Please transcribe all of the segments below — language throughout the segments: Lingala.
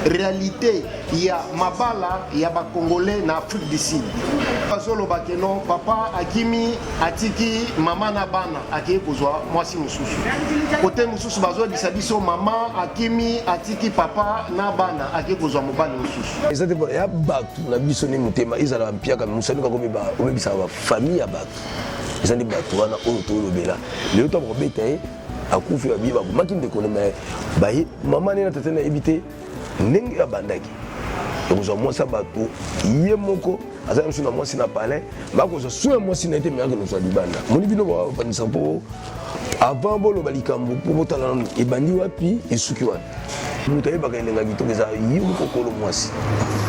Réalité ya mabala ya ba Congolais na Afrique du Sud. Bazoloba ke non, papa akimi atiki mama na bana akei kozwa mwasi mosusu. Kote mosusu bazoyebisa biso mama akimi atiki papa na bana akei kozwa mobali mosusu. Eza te ya bato na biso nde motema ezala mpiaka mosani kaka obebisaka bafamille ya bato. Eza nde bato wana oyo tolobela lelo to bakobeta ye akufi babiye babomaki ndeko na me baye mama nde na tata nayebi te ndenge abandaki ekozwa mwasi ya bato ye moko aza na biso na mwasi na palais bakozwa so ya mwasi na ye te me akende kozwa libanda. Moni bino bafandisa mpo avant boloba likambo mpo botala nanu ebandi wapi, esuki wapi. Moto ayebaka elenga kitoko eza ye moko kolo mwasi.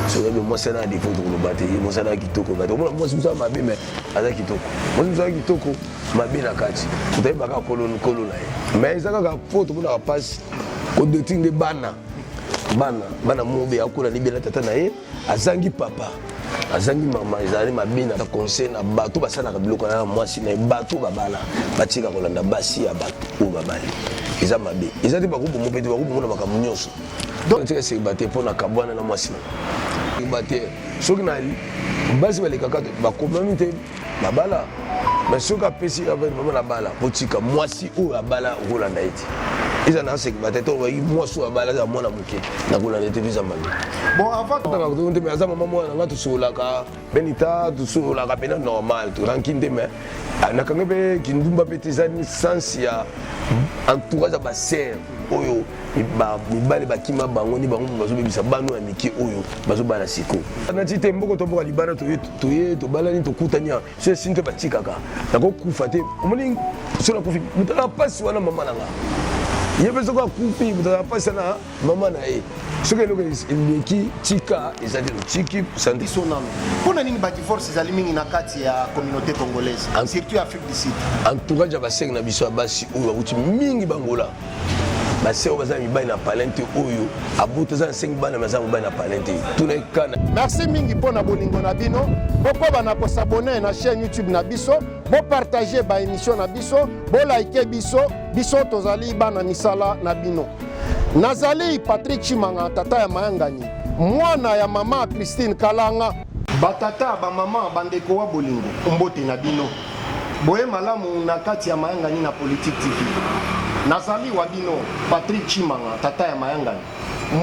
Soki oyebi mwasi ana défaut, tokoloba te ye mwasi ana kitoko te. Omona mwasi mosu mabe me aza kitoko, mwasi mosu aza kitoko mabe na kati. Moto ayebaka kolo kolo na ye. Mais eza kaka po tomonaka mpasi kodétruire nde bana bana bana mobe akola libela tata na ye azangi papa, azangi mama. Ezali mabe. Na conseil na bato basalaka biloko na mwasi na ye, bato babala batika kolanda basi ya bato oyo babali. Eza mabe. Eza te bakobomo mpe te, bakobomo na makambo nyonso. Donc tika célibataire mpo na kabwana na mwasi na célibataire. Soki na basi balekaka bakomami te babala, mais soki apesi mama na bala, botika mwasi oyo abala okolanda ye te. Eza na célibataire to mwasi oyo abala aza mwana moke, nakolanda ye te, eza mabe. Bon, avant te, mais aza mama mwana nanga, tosololaka benita, tosololaka pena normal, toranki te. Mais nakangi mpe kindumba mpe te. Eza sens ya entourage ya basere oyo mibale bakima bango ni bango bazobebisa bano ya mike oyo bazobala siko nati te. Mboko tomboka libanda, toye tobalani, tokutani so esini te, batikaka. Nakokufa te. Omoni, so nakufi, moto aza mpasi wana mama na nga. Ye mpe soki akufi, moto aza mpasi wana mama na ye. Soki eloko eleki, tika. Eza te tiki. Biso nano, mpona nini badivorce ezali mingi na kati ya communauté congolaise, surtout Afrique du Sud? Entourage ya basenge na biso ya basi oyo bauti mingi bangola, base oyo baza mibali na palin te, oyo abota aza na sengi bana me aza mobali na palin te, tuna ekana. Merci mingi mpo na bolingo na bino. Bokoba na kos'abonner na chaîne YouTube na biso, bopartager baémission na biso, bolike biso. Biso tozali bana misala na bino. Nazali Patrik Chimanga, tata ya mayangani, mwana ya mama Christine Kalanga. Batata, bamama, bandeko wa bolingo, mbote na bino. Boye malamu na kati ya Mayangani na Politique TV. Nazali wa bino Patrik Chimanga, tata ya mayangani,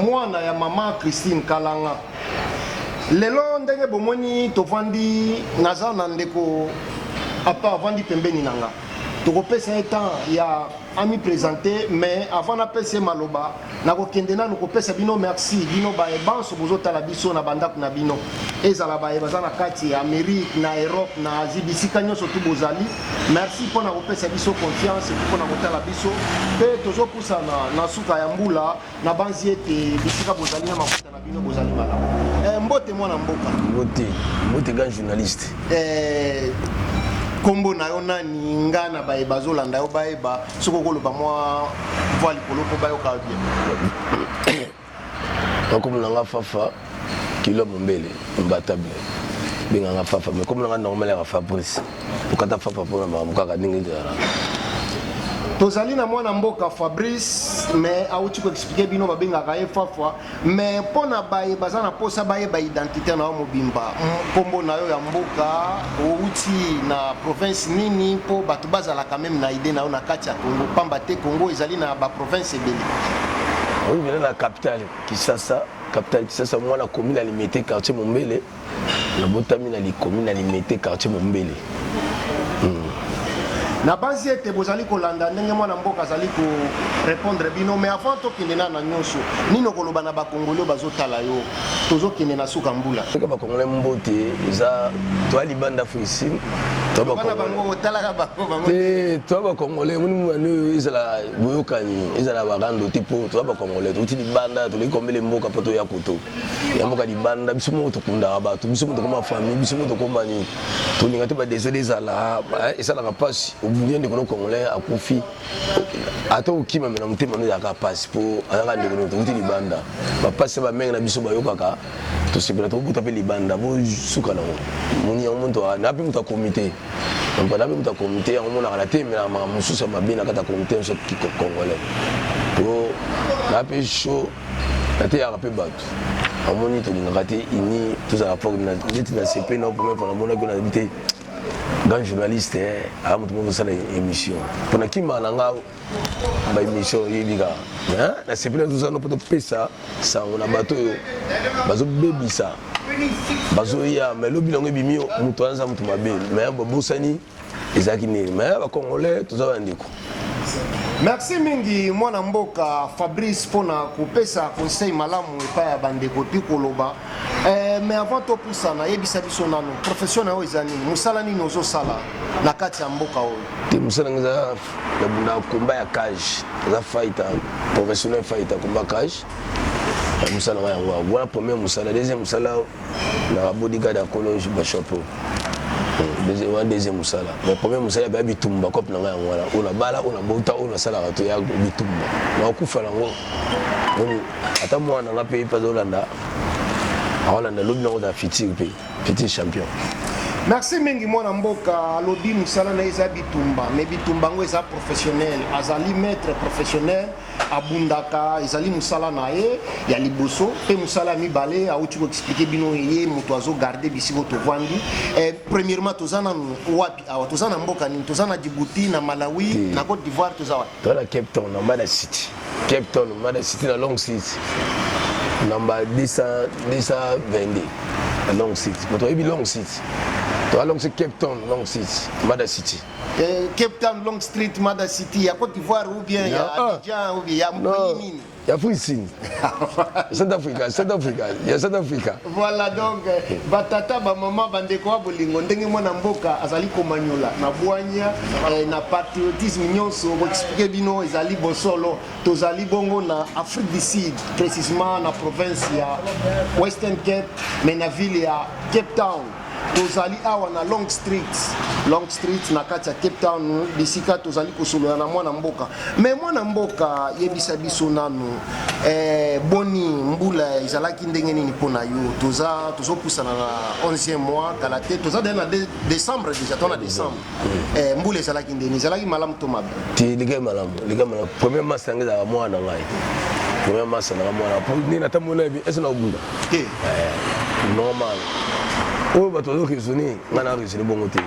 mwana ya mama Christine Kalanga. Lelo ndenge bomoni tovandi, naza na ndeko apa avandi pembeni na nga. Tokopesa ye temps ya ami présenter, mais avant napesa ye maloba, nakokende nanu kopesa bino merci, bino baye banso bozotala biso na bandako na bino, ezala baye baza na kati ya Amérique, na Europe, na Asie, bisika nyonso tu bozali. Merci mpona kopesa biso confiance epi mpona kotala biso. Mpe tozopusana na suka ya mbula, na banzi ete bisika bozali na mafuta na bino bozali malamu. Mbote mwana mboka. Mbote, mbote grand journaliste. Kombo na yo nani? Nga na baye bazolanda yo bayeba soki okoloba mwa voix likolo mpo bayoka yo bien. Nakomi nanga Fafa Kilo Mombele Mbatable, benganga Fafa, mais komi nanga normal yaka Fabrice. Okata Fafa mpona makambo kaka ndenge ezalaka. Tozali na mwana mboka Fabrice, mais awuti koexpliquer bino babengaka ye Fafa. Mais mpo na baye baza na posa bayeba identité na yo mobimba, nkombo na yo ya mboka, outi na province nini, mpo bato bazala quand même na idée na yo na kati ya Congo, pamba te Congo ezali na baprovince ebele. Oyo vena na capitale Kisasa, capitale Kisasa, mwana commune ya Limete, quartier Mombele. Nabotami na likomi na Limete, quartier Mombele. Nabanzi ete bozali kolanda ndenge mwana mboka azali korépondre bino. Mais avant tokende na nyonso, nini okoloba na bakongoli oyo bazotala yo? Tozokende na suka mbula. Soki bakongolais, mbote. Eza toya libanda Afrique. Bana bango otalaka bango bango. Te, toya bakongolais. Moni mwana oyo, ezala boyokani, ezala barando te, mpo toya bakongolais, touti libanda, toleki kombele mboka mpo toya koto ya mboka libanda. Biso moko tokundaka bato, biso moko tokoma famille, biso moko tokoma nini. Tolinga te badésordre ezala. Esalaka mpasi. Obundi ndeko no congolais akufi, ata okima, me na motema no ezalaka mpasi, mpo azalaka ndeko no. Touti libanda, bapasi ya bamenge na biso bayokaka, tosepela tokobuta mpe libanda. Bosuka nango moni yango moto na mpe moto ya komite, na mpe moto ya komite yango monaka na temelaka makambo mosusu ya mabe na kati ya komite nyonso congolais, po na mpe chaud. Nateyaka mpe bato. Amoni tolingaka te ini tozala fort neti na CP na première fois namonaki nayebi te grand journaliste eh, aya moto moko osala émission mpo na kima na nga ba émission oyebi kaka na CP na tozala mpo topesa sango na bato oyo bazobebisa bazoya mais lobi nango ebimi moto wana aza moto mabe mais babosani ezalaki nini mais bacongolais toza bandeko. Merci mingi mwana mboka Fabrice mpona kopesa conseil malamu epai ya bandeko epi koloba eh, mais avant topusana, yebisa biso nano profession na yo eza nini, mosala nini ozosala na kati ya mboka oyo? Te, mosala nga eza na combat ya cage, eza fighter professionnel, fighter combat cage. Mosala nga yango wana, premier mosala. Deuxième mosala na bodyguard ya kolo Bashopo wana, deuxième mosala. Mais premier mosala ya bitumba, cope na ngai yango wana, oyo nabala, oyo nabota, oyo nasalaka to ya bitumba, nakokufa nango. Moni ata mwana nga mpe mpe azolanda, aolanda lobi nango za futur mpe futur champion. Merci mingi mwana mboka. Alobi mosala na ye eza bitumba, mais bitumba yango eza professionnel, azali maître professionnel, abundaka, ezali mosala na ye ya liboso. Mpe mosala ya mibale, auti koexpliquer bino, ye moto azogarde bisika tovandi. Eh, premièrement toza nanu wapi awa? Toza na mboka nini? Toza na Djibouti, na Malawi, na Côte d'Ivoire, toza wapi? Toza na Cape Town, na Mada City, Cape Town, Mada City, na Long City, namba 222 na Long City. Moto oyebi Long City, toza Long City, Cape Town, Long City, Mada City. Eh, Cape Town, Long Street, Mada City ya Côte d'Ivoire ou bien ya Abidjan ou bien ya pays nini? Ya Afrique, South Africa, South Africa, ya South Africa. Voilà, donc batata, bamama, bandeko ya bolingo, ndenge mwana mboka azali komanyola na bwanya na patriotisme nyonso koexpliquer bino ezali bosolo. Tozali bongo na Afrique du Sud, précisément na province ya Western Cape, mais na ville ya Cape Town. Tozali awa na Long Street, Long Street na kati ya Cape Town, bisika tozali kosolola na mwana mboka. Mais mwana mboka, yebisa biso nanu boni mbula ezalaki ndenge nini mpo na yo? Toza tozopusana na 11e mois, kala te toza deja na décembre, déjà to na décembre. Mbula ezalaki ndeni? Ezalaki malamu to mabe? Te, likai malamu, likai malamu. Premier masa yango ezalaka mwana na ngai, premier masa nanga mwana po nini, ata mona yebi ese na obunda. Te. Normal, oyo bato bazo raisonner, ngai na raisonner bongo te.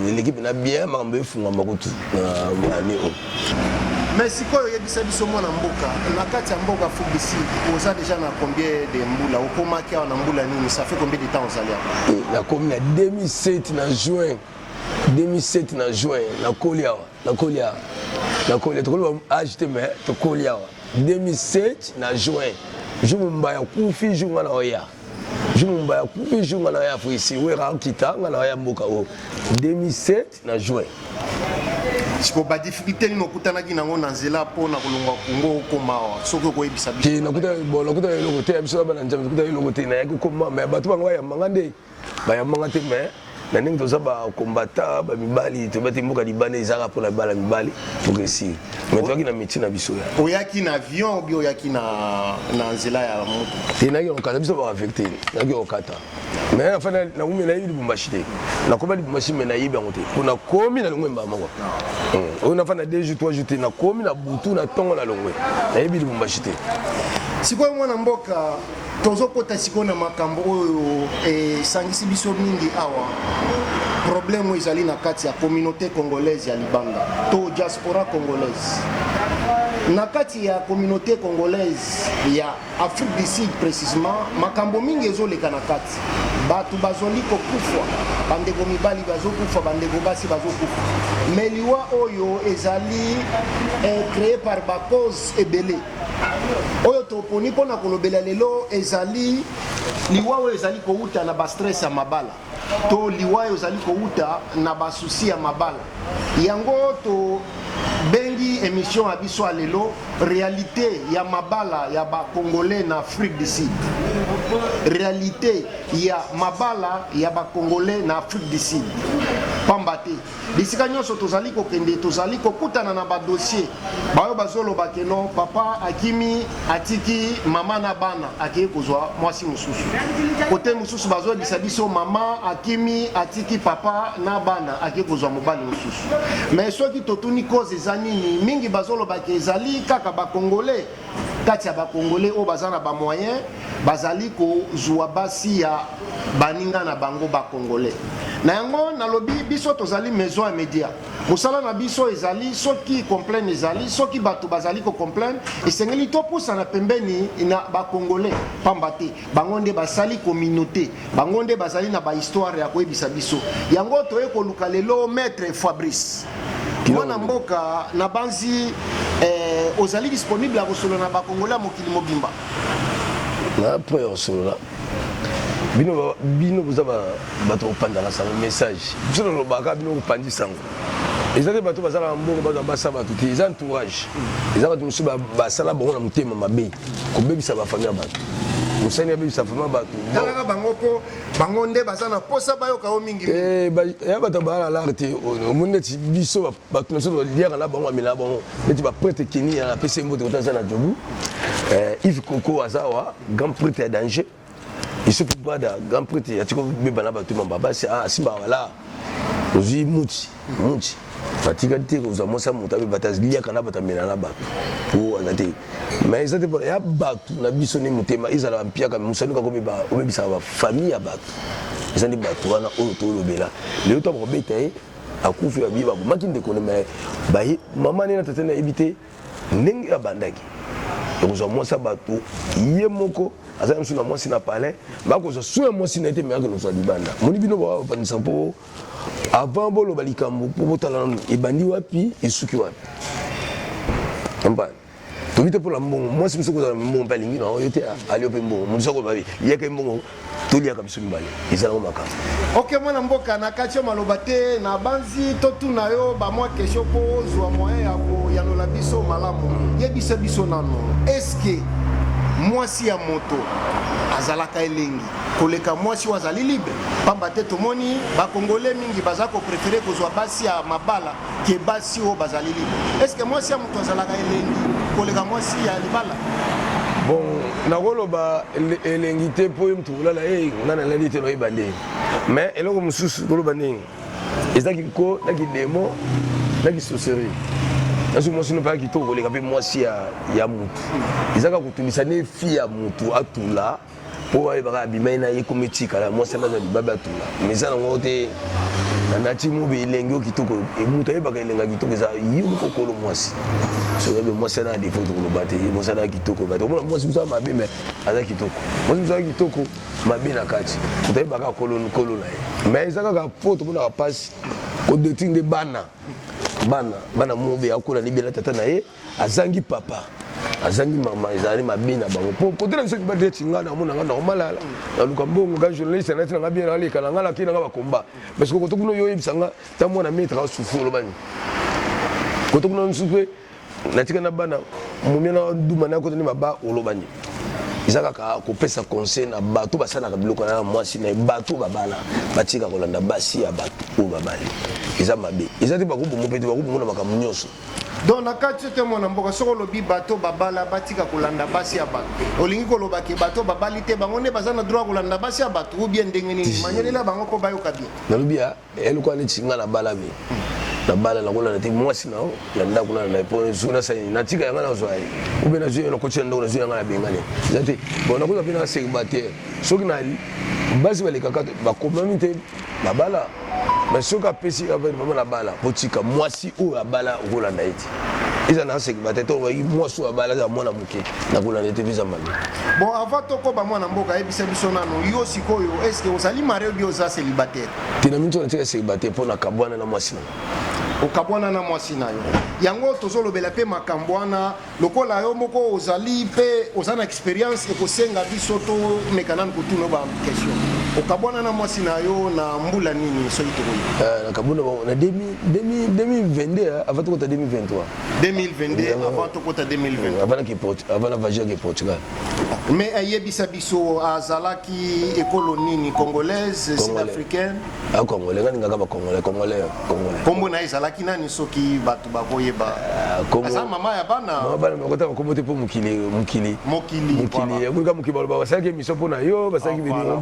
Eleki mpena bien, makambo efungama kutu na année oyo. Mais sikoyo oyebisa biso mwana mboka, na kati ya mboka Afrique du Sud oza déjà na combien de mbula? Okomaki awa na mbula nini? Ça fait combien de temps ozali awa? Nakomi na 2007 na juin, 2007 na juin nakoli awa, nakoli awa, nakoli, tokoli age te, mais tokoli awa 2007 na juin. Jour Mombaya akufi, jour nga na oya, jour Mombaya akufi, jour nga na oya Afrique, Wera akita, nga na oya mboka oyo 2007 na juin. Siko badifficulté nini okutanaki nango na nzela mpona kolongwa Kongo okoma awa, soki okoyebisa biso? Te, nakuta bon, nakuta eloko te ya biso na bana Nzambe, nakuta eloko te. Nayaki kokoma, mais bato bango bayambanga nde bayambanga te, mais na ndenge toza bakombata bamibali, toyeba te mboka libanda ezalaka mpona bala mibali pour réussir, mais toyaki na métier na biso ya Oyaki na avion obi oyaki na nzela ya moto? Te, nayaki kokata, biso baaffecté, nayaki kokata, mais enfin nakumi, nayebi Lubumbashi te. Nakoma Lubumbashi, mais nayebi yango te, mpo nakomi na longwe mbala moko oyo nafanda 2 jours, 3 jours te. Nakomi na butu, na ntongo na longwe, nayebi Lubumbashi te. Sikoyo mwana mboka, tozokota sikoyo na makambo oyo esangisi biso mingi awa, problème oyo ezali na kati ya communauté congolaise ya libanda to diaspora congolaise. Na kati ya communauté congolaise ya Afrique du Sud précisément, makambo mingi ezoleka na kati. Bato bazoli kokufa, bandeko mibali bazokufa, bandeko basi bazokufa, mais liwa oyo ezali créé par bacause ebele. Oyo toponi mpona kolobela lelo ezali liwa oyo ezali kouta na bastress ya mabala to liwa oyo ezali kouta na basusi ya mabala. Yango tobengi émission ya biso ya lelo "Réalité ya mabala ya bacongolais na Afrique du Sud", réalité ya mabala ya bacongolais na Afrique du Sud. Pamba te bisika nyonso tozali kokende, tozali kokutana na badossier baoyo bazoloba ke non, papa akimi, atiki mama na bana, akei kozwa mwasi mosusu. Kote mosusu bazoyebisa biso mama akimi, atiki papa na bana, akei kozwa mobali mosusu. Mais soki totuni cause eza nini, mingi bazoloba ke ezali kaka bacongolais. Kati ya bacongolais oyo baza na bamoyen, bazali kozwa basi ya baninga na bango bacongolais. Na yango nalobi, biso tozali maison ya media. Mosala na biso ezali, soki complain ezali, soki bato bazali kocomplain, esengeli topusana pembeni na bacongolais, pamba te bango nde basali communauté, bango nde bazali na bahistoire ya koyebisa biso. Yango toye koluka lelo maître Fabrice, mwana mboka. Na banzi ozali disponible ya kosolola na bacongolais ya mokili mobimba. Na point ya kosolola, bino boza bato kopandaka sango, message biso tolobaka, bino kopandi sango. Eza te bato bazalaka mbongo, bato basa bato te, eza entourage, eza bato mosusu basala bango na motema mabe, kobebisa bafamille ya bato. Mosani abebisa famille ya bato. Talaka bango, mpo bango nde baza na posa bayoka yo mingi. Ya bato baa na lare te. Omoni neti biso bato na biso toliaka na bango, bamela na bango, neti baprêtre Keni, apesi ye mbote kota aza na Jobu. Yves Koko aza awa, grand prêtre ya danger. Isupu Bada, grand prêtre, atiki kobeba na bato mamba basi asimbaka wala ozwi muti muti batikali te kozwa mwasi ya moto abeba te, aliaka na bato, amela na bato po aza te. Mais eza te ya bato na biso nde motema ezala mpiaka. Mosani kaka obebisaka bafamille ya bato, eza nde bato wana oyo tolobela lelo. To bakobeta ye, akufi, babiye babomaki ndeko ne. Mais baye mama nde na tata nayebi te ndenge abandaki ekozwa mwasi ya bato. Ye moko aza mosusu na mwasi na palais, bakozwa so ya mwasi na ye te, me akende kozwa libanda. Moni bino bapandisa mpo avant boloba likambo, mpo botala nanu ebandi wapi, esuki wapi. Comprendre? Tobi te mpona mbongo. Mwasi mosusu kozala mbongo mpe alingi na oyo te, alio mpe mbongo. Moto soko babi yaka mbongo, toliaka biso mibale, ezalako makambo. Ok, mwana mboka, na kati yo maloba te, na banzi totuna yo bamwa question mpo ozwa moyen ya koyanola biso malamu. Yebisa biso nano, eske mwasi ya moto azalaka elengi koleka mwasi oyo azali libre? Pamba te tomoni bacongolais mingi baza kopréférer kozwa basi ya mabala ke basi oyo bazali libre. Est-ce mwasi ya moto azalaka elengi koleka mwasi ya libala? Bon, nakoloba elengi te, mpo ye moto kolala ye, ngai nalali te, noyeba ndenge. Mais eloko mosusu koloba ndenge eza kiko na kidemo na kisorcellerie. Naso mwasi no mpe ya kitoko koleka mpe mwasi ya mutu, eza kaka kotulisa nde fi ya mutu atula, mpo bayebaka abimai na ye, komi etikala mwasi anaza libabe atula. Mais eza nango te na nati mobe elengi oyo kitoko. Moto ayebaka elengi ya kitoko eza ye moko kolo mwasi. Soki oyebi mwasi ana défaut, tokoloba te mwasi ana kitoko bato omona mwasi mosu aza mabe, mais aza kitoko. Mwasi mosu aza kitoko, mabe na kati. Moto ayebaka kolo kolo na ye. Mais eza kaka po tomonaka mpasi kodétruire nde bana, bana, bana mobe akola libela tata na ye azangi papa, azangi mama, ezali mabe na bango. Po kote na biso mibali neti nga, namona nga normal, ala naluka mbongo ga journaliste, nati nanga bien, naleka na nga, nakei nanga bakomba. Parce que kote kuna yo oyebisa nga ta mwana maître asufu, olobani kote kuna mosusu mpe natika na bana momia na duma na kota nde maba olobani. Eza kaka kopesa conseil na bato basalaka biloko na mwasi na ye. Bato babala batika kolanda basi ya bato oyo babali, eza mabe. Eza te bakobongo mpe te, bakobongo na makambo nyonso. Donc na kati yo te, mwana mboka, soki olobi bato babala batika kolanda basi ya bato, olingi koloba ke bato babali te, bango nde baza na droit kolanda basi ya bato, ou bien ndenge nini? Manyolela bango mpo bayoka bien. Nalobi ya eloko wana, neti nga nabala be, nabala, nakolanda te mwasi na na ndako nana na ye, mpo zu nasali nini? Natika yanga, nazwa ye, ube nazwi ye, nakotisa ndako, nazwi yanga, nabengani. Eza te. Bon, nakozwa mpe na célibataire, soki na basi balekaka bakomami te babala. Mais soki apesi mama na bala, botika mwasi oyo abala, okolanda ye te. Eza na célibataire to mwasi oyo abala aza mwana moke, nakolanda ye te, mpe eza mabe. Bon, avant tokoba, mwana mboka, ayebisa biso nano, yo sikoyo, est ce que ozali marié ou oza célibataire? Te, na mingi natika célibataire mpo nakabwana na mwasi na Okabwana na mwasi na yo. Yango tozolobela mpe makambo wana. Lokola yo moko ozali mpe oza na expérience, ekosenga biso tomeka nanu kotuna ba question. Okabwana na mwasi na yo na mbula nini, soki tokoyi? Nakabwana na 2022, avant tokota 2023. 2022, avant tokota 2023. Avant na voyage ke Portugal. Mais ayebisa biso, azalaki ekolo nini? Congolaise, sud africaine? Ah, congolais. Nga ningaka bacongolais, congolais, congolais. Kombo na ye ezalaki nani, soki bato bakoyeba? Aza mama ya bana? Mama bana, bakota bakombo te, mpo mokili, mokili. Mokili. Mokili yakoyika, mokili baloba basalaki émission mpo na yo, basalaki bino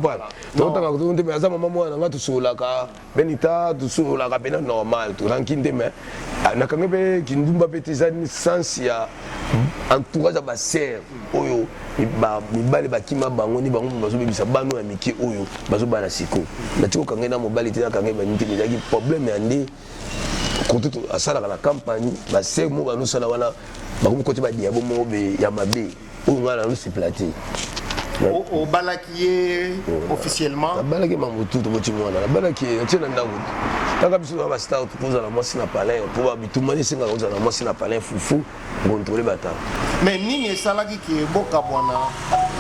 totanga te. Mais aza mama mwana nga, tosololaka benita, tosololaka mpena normal, toranki te. Mais nakangi mpe kindumba mpe te, eza sens ya Entourage ya basere oyo mibali bakima bango ni bango bazobebisa bana ya mike oyo bazobala siko. Nati kokangai na mobali te, nakangai banini te, ezalaki problème ya nde kote asalaka na campagne. Basere moko bazosala wana, bakomi koti badiabo moko ya mabe oyo ngai nanosepela te. Obalaki ye officiellement? Nabalaki mamutu, toboti mwana, nabalaki ye, natie na ndako. Kaka biso toza bastar, tokozala mwasi na palin mpo bitumani esengaka kozala mwasi na palin, fufu contrôle bata. Mais nini esalaki ke bokabwana?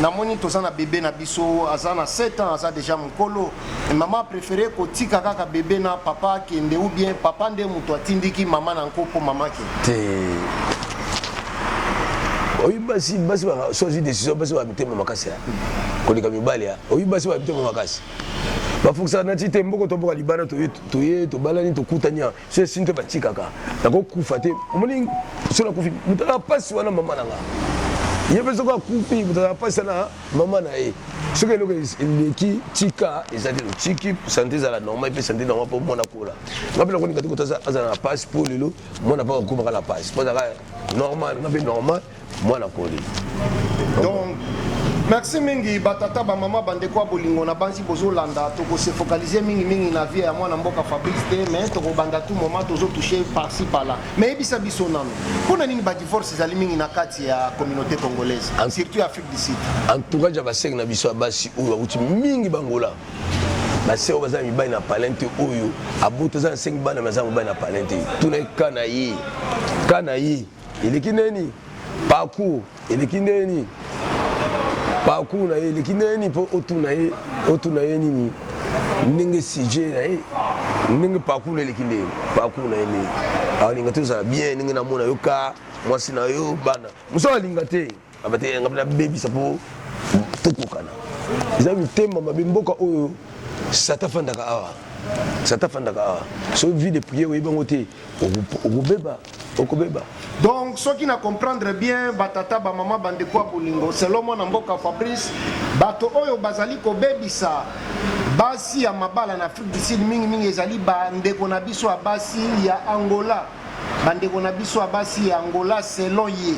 Namoni toza na bebe na biso, aza na 7 ans, aza déjà mokolo. Mama préféré kotika kaka bebe na papa akende, ou bien papa nde moto atindiki mama na nko mpo mama akende? Te, oyi basi, basi so azwi décision, basi ba mitema makasi ya koleka mibali ya. Oyi basi ba mitema makasi, bafukisaka nati te. Mboko toboka libanda, toye tobalani, tokutani ya so esini te, batikaka. Nakokufa te, omoni, so nakufi, moto aza mpasi wana mama na nga. Ye mpe soki akufi, moto aza mpasi wana mama na ye. Soki eloko eleki, tika eza te, tiki santé ezala normal mpe santé normal mpo mwana kola. Nga mpe nakolinga te koto azala na mpasi mpo lelo mwana mpe akomaka na mpasi mpo azalaka normal, nga mpe normal, mwana koli. Donc merci mingi batata, bamama, bandeko ya bolingo na banzi bozolanda. Tokose focaliser mingimingi na vie ya mwana mboka Fabrice te, mais tokobanda tout moment tozotouche par-ci par-là. Mais yebisa biso nano, mpona nini badivorce ezali mingi na kati ya communauté congolaise, surtout ya Afrique du Sud? Entourage ya basenge na biso ya basi oyo bauti mingi bangola, base oyo baza na mibali na palin te, oyo abota, aza na 5 bana, me aza mobali na palin te. Tuna ye ka na ye, ka na ye eleki ndeni, parcours eleki ndeni, parcours na ye eleki ndeni, mpo otuna ye, otuna ye nini, ndenge sujet na ye, ndenge parcours na eleki ndeni, parcours na ye ndenge alinga tozala bien, ndenge namona yo ka mwasi na yo, bana mosu alinga te, abate nga nabebisa mpo tokokana. Eza mitema mabe. Mboka oyo sata afandaka awa, sata afandaka awa. So vie de prière oyebi yango te, okobeba, okobeba. Donc soki na comprendre bien, batata, bamama, bandeko ya bolingo, selon mwana mboka Fabrice, bato oyo bazali kobebisa basi ya mabala na Afrique du Sud mingimingi ezali bandeko na biso ya basi ya Angola, bandeko na biso ya basi ya Angola selon ye.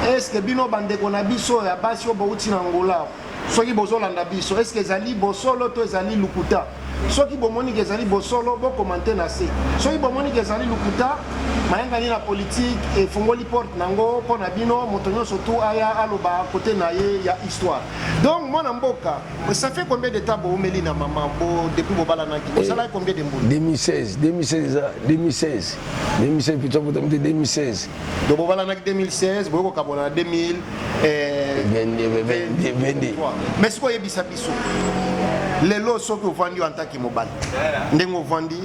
Est-ce bino bandeko na biso ya basi oyo bouti na Angola, soki bozolanda biso, est-ce ezali bosolo to ezali lukuta? Soki bomoni ke ezali bosolo, bokomante na se. Soki bomoni ke ezali lukuta, mayangani na politike efungoli porte nango mpo na bino, moto nyonso tu aya aloba kote na ye ya histoire. Donc mwana mboka, ça fait combien de temps boumeli na mama bo, depuis bobalanaki bosalaki combien de mbula? 2016, 2016, eza 2016, 2016 plutôt, botami te 2016. Donc bobalanaki 2016, boyei kokabona na 2000 22. Mais sikoyo oyebisa biso, lelo soki ovandi yo en tant que mobali, ndenge ovandi,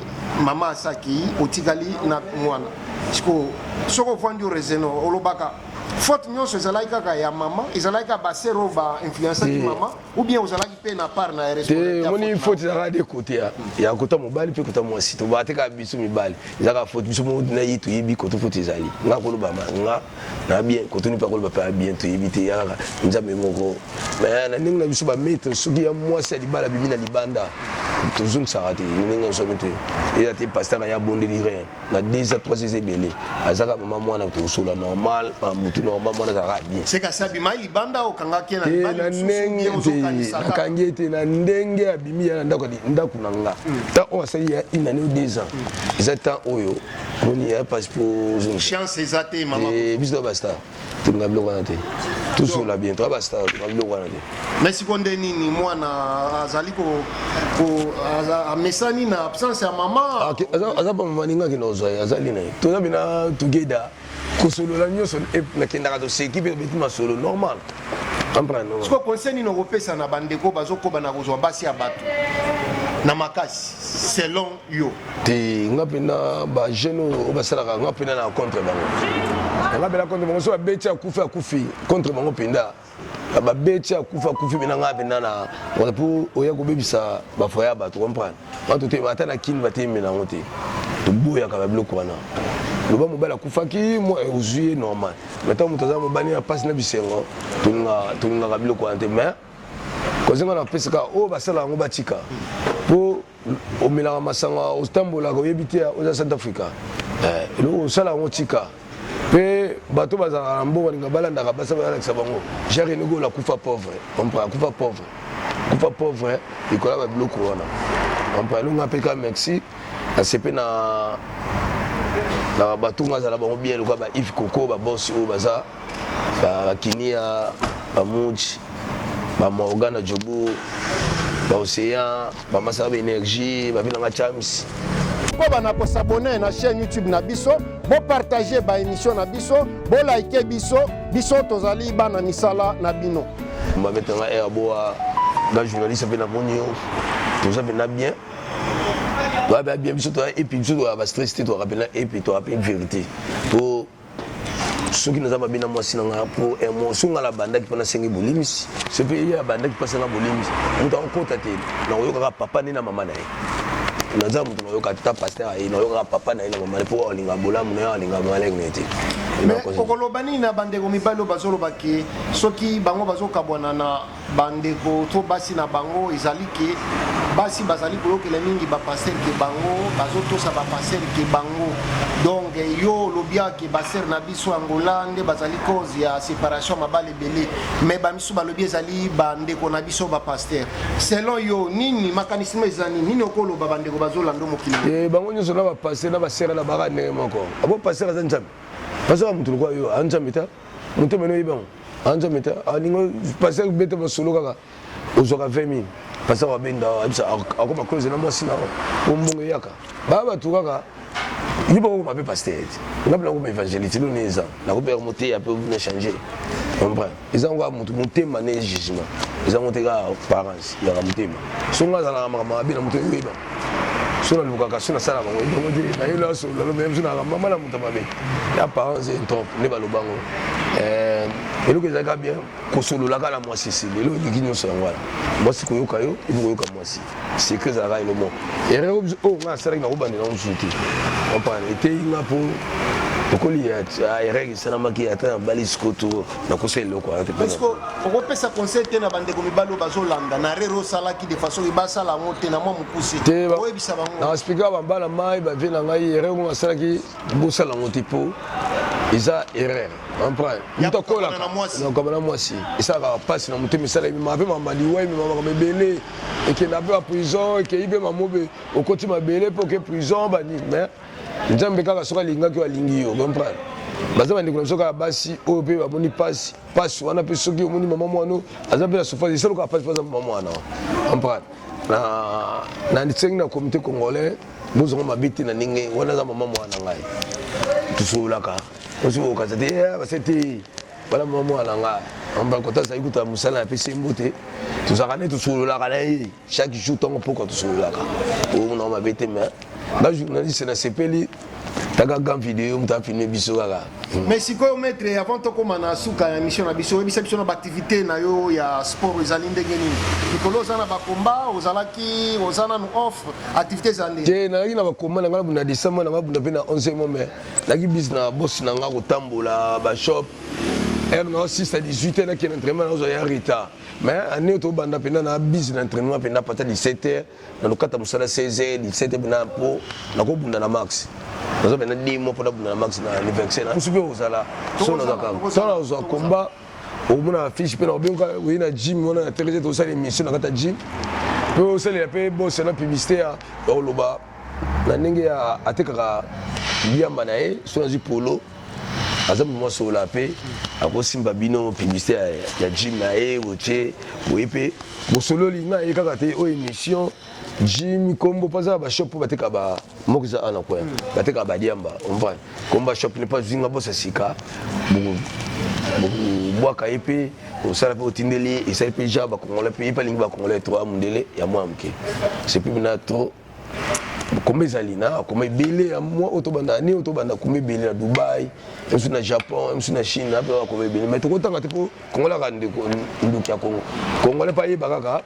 mama asaki, otikali na mwana, sikoyo soki ovandi oraisonner, olobaka faute nyonso ezalaki kaka ya mama, ezalaki kaka basere oyo bainfluençaki mama, ou bien ozalaki mpe na part na te? Moni, faute ezalaka de côté ya kota mobali mpe kota mwasi. Tobaka te kaka biso mibali, ezalaka faute biso moko na ye. Toyebi koto faute ezali. Nga koloba nga na bien, kotoni mpe akoloba mpe bien, toyebi te, ya kaka Nzambe moko. Mais na ndenge na biso bamaître, soki ya mwasi ya libala bimi na libanda, tozongisaka te. Ndenge nyonso te, eza te pasteur aya abondeli rien na 2 ans, 3 eza ebele. Azaka mama mwana, tokosola normal, mutu normal, mwana azalaka bien. Sekasi abima libanda, okangaki na ndenge nakangi ye te, na ndenge abimi ya na ndako, ndako na nga. Temps oyo asali ya une année ou 2 ans, eza temps oyo moni ya pasi po chance eza te mama. Biso to bastar, tolinga biloko wana te. Tosola bien, toa bastar, tolinga biloko wana te. Mais siko nde nini, mwana azali ko amesani na absence ya mama? Aza pa mama, ningaki na ozwa ye, azali na ye, toza bina together, kosolola nyonso, nakendaka, toseki mpe tobeti masolo normal. Siko conseil nini okopesa na bandeko bazokoba na kozwa basi ya bato na makasi, selon yo? Te, nga mpena bajeune oyo basalaka, nga mpena na contre bango, nga mpena contre bango. So babeti, akufi, akufi, contre bango mpenza. Babeti, akufi, akufi mpena. Nga mpena na wana mpo oya kobebisa bafoyer ya bato, comprendre bato te. Ata na kini bateyemela yango te, toboyaka babiloko wana. Loba mobali akufaki, mwa ozwi ye normal, mais ntango moto aza mobali na mpasi na bisengo, tolingaka biloko wana te. Mais kozenga na apesaka oyo basala yango, batika, mpo omelaka masanga, otambolaka, oyebi te oza South Africa. Eloko osala yango, tika. Mpe bato bazalaka na mbongo balinga balandaka basi, balalakisa bango. Jean René Gola akufa pauvre, comprend? Akufa pauvre, akufa pauvre likolo ya babiloko wana, comprend? Elonga mpe ka merci, nasepe na bato nga azala bango bien, lokola ba Yves Coco, babosi oyo baza bakinia, bamuji, bamorgan na jobo, baocéan, bamasaka, baénergie, babilanga chams. Koba na kos'abonner na chaîne YouTube na biso, bopartager baémission na biso, bolike biso. Biso tozali bana misala na bino. Babetanga air boa nga journaliste mpe namoni yo, toza mpena bien, toya bien. Biso toya epi, biso toya bastress te, toyaka mpena epi, toyaka mpe vérité. Po soki naza mabe na mwasi na nga po émotion, nga nabandaki mpo nasengi bolimisi, so mpe ye abandaki mpo asenga bolimisi, moto akokota te. Nakoyokaka papa nde na mama na ye. Naza moto nayoka ta pasteur aye, nayokaka papa na ye na mama na ye, mpo alinga bolamu na ye, alinga malenge na ye te. Mais okoloba nini na bandeko mibali oyo bazoloba ke soki bango bazokabwana na bandeko to basi na bango, ezali ke basi bazali koyokela mingi bapasteur ke bango bazotosa bapasteur ke bango? Donc yo olobi ke basœur na biso Angola nde bazali cause ya séparation ya mabala ebele, mais bamisusu balobi ezali bandeko na biso bapasteur. Selon yo, nini makanisi mo eza nini? Nini okoloba bandeko bazolanda mokili? Eh, bango nyonso na bapasteur na basœur na baka ndenge moko. Abo pasteur aza Nzambe? Pasteur ya motu lokwa yo a Nzambe ta motema no oyebi yango, a Nzambe ta alingo. Pasteur bete masolo kaka ozwaka 20 000, pasteur abenda abisa akoma close na mwasi na po mbongo eyaka. Baya bato kaka yo bakokoma mpe pasteur te, nga mpe nakoma évangéliste. Eloni eza nakopeka moteya mpe na change, comprend? Eza ngo kaka motu motema ne jugement, eza ngo te kaka apparence yaka motema. So nga azalaka makambo mabe na moto oyeba, so nalukaka, so nasala bango ebongo te, nayelo asolola lobe biso naka mama na moto mabe ya apparence trompe nde balobango. Eloko ezalaka bien kosololaka na mwasi esili, eloko eleki nyonso yango wana mwasi koyoka yo, epi koyoka mwasi secret ezalaka elo moko. Erreur oyo nga nasalaki, nakobandela ngo mosusu te, comprendre? Eteyi nga mpo okoli erreur esalamaki ata na bali sikoto nakosala eloko wana te. Est-ce que okopesa conseil te na bandeko mibali oyo bazolanda na erreur osalaki, de façon ke basala yango te? Na mwa mokuse, oyebisa bango. Na expliquer bambala mai bavie na ngai, erreur ngo nasalaki, bosala yango te mpo eza erreur, comprendre? Moto akolaka nakokaba na mwasi esalaka mpasi na motema, esala emema mpe mama liwa, emema makambo ebele, ekenda mpe baprison, ekei mpe mamobe, okoti mabele mpe oke prison banini. Mais Nzambe kaka soki alingaki oyo alingi yo, comprendre? Baza bandeko na biso kaka basi oyo mpe bamoni mpasi, mpasi wana mpe soki omoni mama mwana aza mpe na souffrance, esalokaka mpasi mpo aza mama mwana, comprendre? Na nsengi na comité congolais, bozonga mabe te na ndenge wana. Aza mama mwana ngai, tosololaka osi bokaza te base te wana mama mwana ngai ambakota azali kuta mosala na pesi mbote. Tozalaka nde tosololaka na ye chaque jour, ntongo pokwa tosololaka, omona mabe te. Mais ba journaliste, nasepeli taka grand vidéo, moto afilme biso kaka. Mais sikoyo maître, avant tokóma na suka ya émission na biso, oyebisa biso na baactivité na yo ya sport ezali ndenge nini? Mikolo oza na bakomba, ozalaki, oza nanu off, activité eza ndenge? Te, nazalaki na bakomba na ngai na décembre, na ngai bunda mpe na 11 mois, mais nazalaki bisi na bosi na ngai kotambola bashop heure na 6 à 18 heures, nakende entraînement, nazwa ya retard. Mais année oyo tobanda mpenza na bisi na entraînement mpenza partir 17 heures, na lokata mosala 16 heures, 17 heures mpenza mpo nakobunda na max. Naza mpenza 2 mois mpo nabunda na max na anniversaire na biso mpe kozala so nazwa combat, okomona affiche mpe nakobenga oye na gym wana na telese, tosala émission na kati ya gym mpe osalela mpe bose na publicité ya koloba na ndenge ya atekaka biamba na ye. So nazwi polo, aza moto mwasola mpe akosimba bino publicité ya gym na ye, botie boye mpe bosololi nga ye kaka te. Oyo émission gym kombo mpo aza na bashop mpo bateka ba moko eza ana coin, batekaka badiamba, comprendre? Komba shop ne pas zwinga bosa sika bobwaka ye mpe osala mpe otindeli ye, esali mpe genre bacongolais mpe ye mpe alingi bacongolais trop mundele ya mwa moke, c'est plus na trop. Komba ezali na komba ebele ya mwa oyo tobanda ani oyo tobanda komba ebele na Dubai, mosusu na Japon, mosusu na Chine, na mpe bakomba ebele, mais tokotanga te mpo congolais kaka ndeko nduki ya Congo, congolais mpe ayeba kaka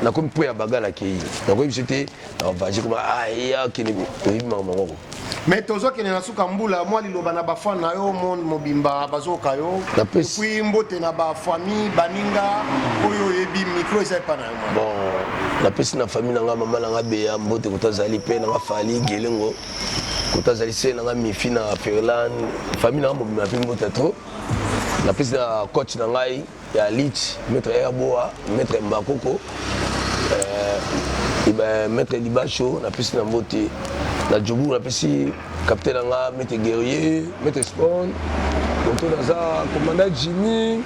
nakomi mpo ya baga nakei, nakoyebi biso te na koma aya kende oyebi makambo moko. Mais tozokende na suka mbula, mwa liloba na bafan na yo, monde mobimba bazoka yo, puis mbote na bafamille, baninga oyo oyebi, micro eza epa na yo. Bon, napesi na famille na nga, mama na nga Beya mbote kota azali, mpe na nga Fali Gelengo. Kota azali se na nga mifi na Ferland, famille na nga mobima mpe mbote trop. Napesi na coach na ngai ya Lich, maître Erboa, maître Mbakoko, maître Libacho, napesi na mbote na Djobour, napesi capitaine na nga maître Guerrier, maître Spawn, koto naza commandant Jimmy,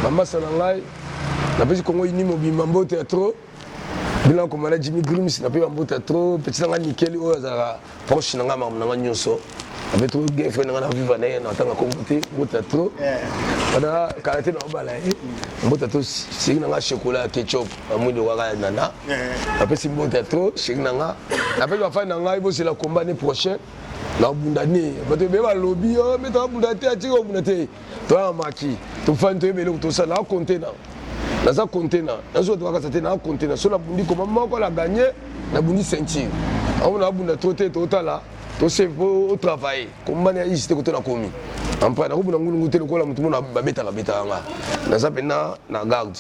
bamasa na ngai, napesi Congo Uni mobimba mbote ya trop. Bino commandant Jimmy Grims, napesi bambote ya trop, petit na nga Nickel oyo azalaka proche na nga makambo na nga nyonso. Ape trop girlfriend na nga na viva na ye na tanga kombo te, mbote ya trop. Wana kala te na obala ye. Mbote ya trop chéri na nga chocolat ketchup, amwindo kaka nana. Napesi mbote ya trop chéri na nga. Napesi bafani na ngai bosela combat année prochaine. Na obunda ne bato ebele balobi oh meta abunda te atika obunda te. Toya maki tofandi toyeba eloko tosala na container. Naza container, nazo to kaka te na container. So nabundi koma moko la gagner, nabundi ceinture. Awo na bunda trop te totala to se po travailler. Combat na isi te koto na komi. Ampa na kobunda ngulu te lokola mutu mona babetaka betaka nga. Naza pena na garde.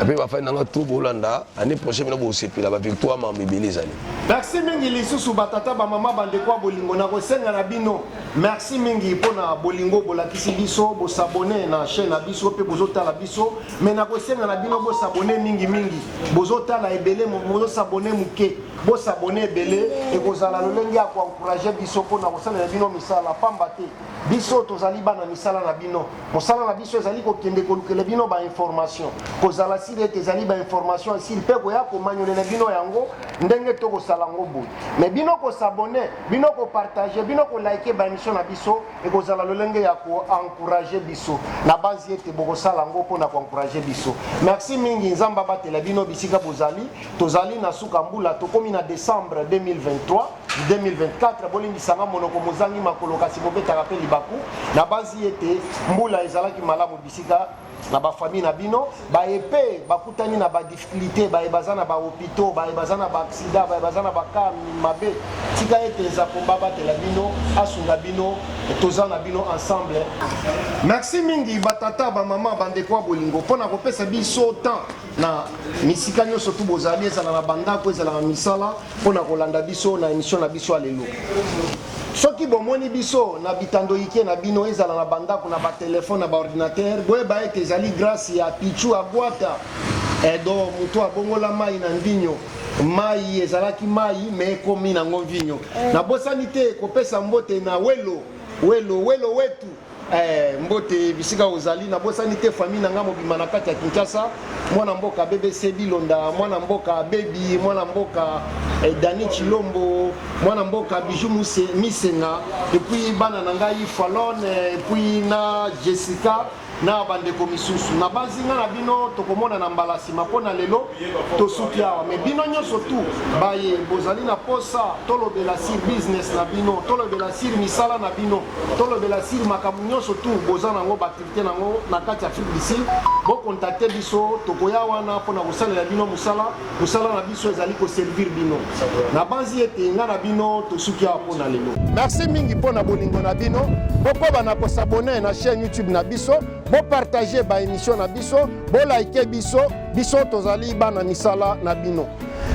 Ape ba fani nanga trop bolanda année prochaine na bosepela ba victoire ma mebele ezali. Merci mingi lisusu batata ba mama bandeko ya bolingo na kosenga na bino. Merci mingi pona bolingo bolakisi biso, bo s'abonner na chaîne na biso pe bozotala biso, mais na kosenga na bino bo s'abonner mingi mingi. Bozotala ebele, bozo s'abonner muke. Bo s'abonner ebele ekozala lolenge ya ko encourager biso pona kosalela bino misala pamba te. Biso tozali bana misala na bino. Mosala na biso ezali kokende kolukela bino ba information. Kozala sili ete ezali ba information esili pe koya komanyolela bino yango ndenge tokosala yango boye. Mais bino ko s'abonner, bino ko partager, bino ko liker ba emission na biso ekozala lolenge ya ko encourager biso. Nabanzi ete bokosala yango pona ko encourager biso. Merci mingi, Nzambe abatela bino bisika bozali. Tozali na suka mbula, tokomi na decembre 2023. 2024 bolimbisa nga monoko mozangi makolo kasi bobetaka mpe libaku. Nabanzi ete mbula ezalaki malamu bisika na ba famille na bino, baye mpe bakutani na ba difficulté, baye baza na ba hôpitaux, baye baza na ba accident, baye baza na ba cas mabe. Tika ete Nzakomba abatela bino, asunga bino, toza na bino ensemble. Merci mingi ba tata, ba mama, ba ndeko ya bolingo mpo na kopesa biso temps na misika nyonso tu bozali, ezala na bandako, ezala na misala, mpo na kolanda biso na emission na biso ya lelo. Soki bomoni biso na bitando ike na bino, ezala na bandako, na ba telefone, na ba ordinateur, boyeba ete ezali grâce ya Pichu Agwata Edo, moto abongola mai na mvinyo. Mai ezalaki mai, me ekomi nango mvinyo. Nabosani te kopesa mbote na Welo, Welo, Welo wetu. Mbote bisika ozali. Nabosani te famille na nga mobimba na kati ya Kinshasa, mwana mboka BBC Bilonda, mwana mboka Baby, mwana mboka Dani Chilombo, mwana mboka Bijou Muse, Misenga, et puis bana na ngai Falon, et puis na Jessica na bandeko misusu. Nabanzi nga na bino tokomona na mbala nsima mpo na lelo tosuki awa, mais bino nyonso tu baye bozali na posa tolobela sur business na bino, tolobela sur misala na bino, tolobela sur makambo nyonso tu boza nango ba activité nango na kati ya Afrique du Sud, bocontacte biso, tokoya wana mpona kosalela bino mosala. Mosala na biso ezali koservir bino. Nabanzi ete nga na bino tosuki awa mpo na lelo. Merci mingi mpo na bolingo na bino. Bokoba na kosabone na chaîne YouTube na biso, bopartage ba émission na biso, bolike biso. Biso tozali bana misala na bino.